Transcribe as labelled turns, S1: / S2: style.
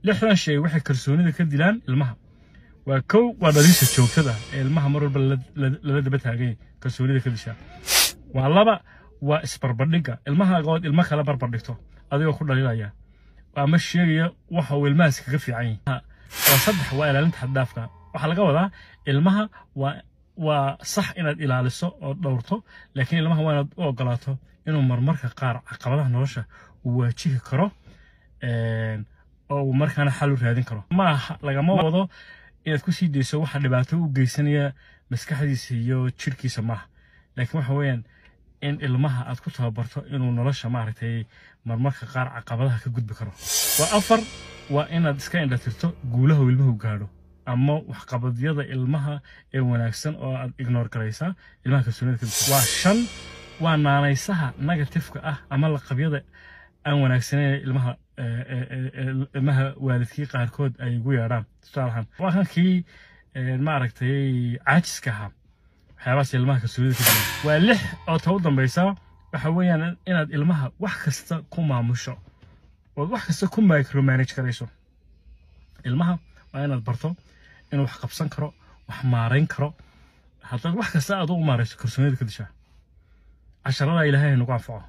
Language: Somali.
S1: Lixdan shay waxay kalsoonida ka dilaan ilmaha. Waa kow, waa dhaliisha joogtada ee ilmaha mar walba lala daba taaganya, kalsoonida ka dishaa. Waa laba, waa isbarbardhigga ilmaha ood ilmo kala barbardhigto adigoo ku dhaliilaya ama sheegaya waxa uu ilmahaas kaga fiican yahay. Waa saddex, waa ilaalinta xad-dhaafka. Waxaa laga wadaa ilmaha waa sax inaad ilaaliso oo dhowrto, laakiin ilmaha waa inaad u ogolaato inuu marmarka qaar caqabadaha nolosha uu waajihi karo oo uu markaana xal u raadin karo. Maaha, lagama wado inaad ku sii dayso waxa dhibaato u geysanaya maskaxdiisa iyo jirkiisa, maaha, laakiin waxa weeyaan in ilmaha aad ku tababarto inuu nolosha, maaragtay, marmarka qaar caqabadaha ka gudbi karo. Waa afar, waa inaad iska indhatirto guulaha uu ilmuhu gaadho ama waxqabadyada ilmaha ee wanaagsan oo aad ignore garaysaa, ilmaha kalsoonida ka disha. Waa shan, waa naanaysaha negative-ka ah ama laqabyada aan wanaagsanayn ilmaha ilmaha waalidkii qaarkood ay ugu yeedhaan. Tusaale ahaan, waa kan kii, maaragtay, caajiska ahaa. Waxyaabahaas ilmaha kalsoonida ka dilaan. Waa lix, oo ta u dambaysa waxa weeyaan inaad ilmaha wax kasta ku maamusho ood wax kasta ku micromanage karayso. Ilmaha waa inaad barto inuu wax qabsan karo, wax maarayn karo. Haddaad wax kasta aad u maarayso, kalsoonida ka dishaa. Casharada Ilaahay nagu anfaco.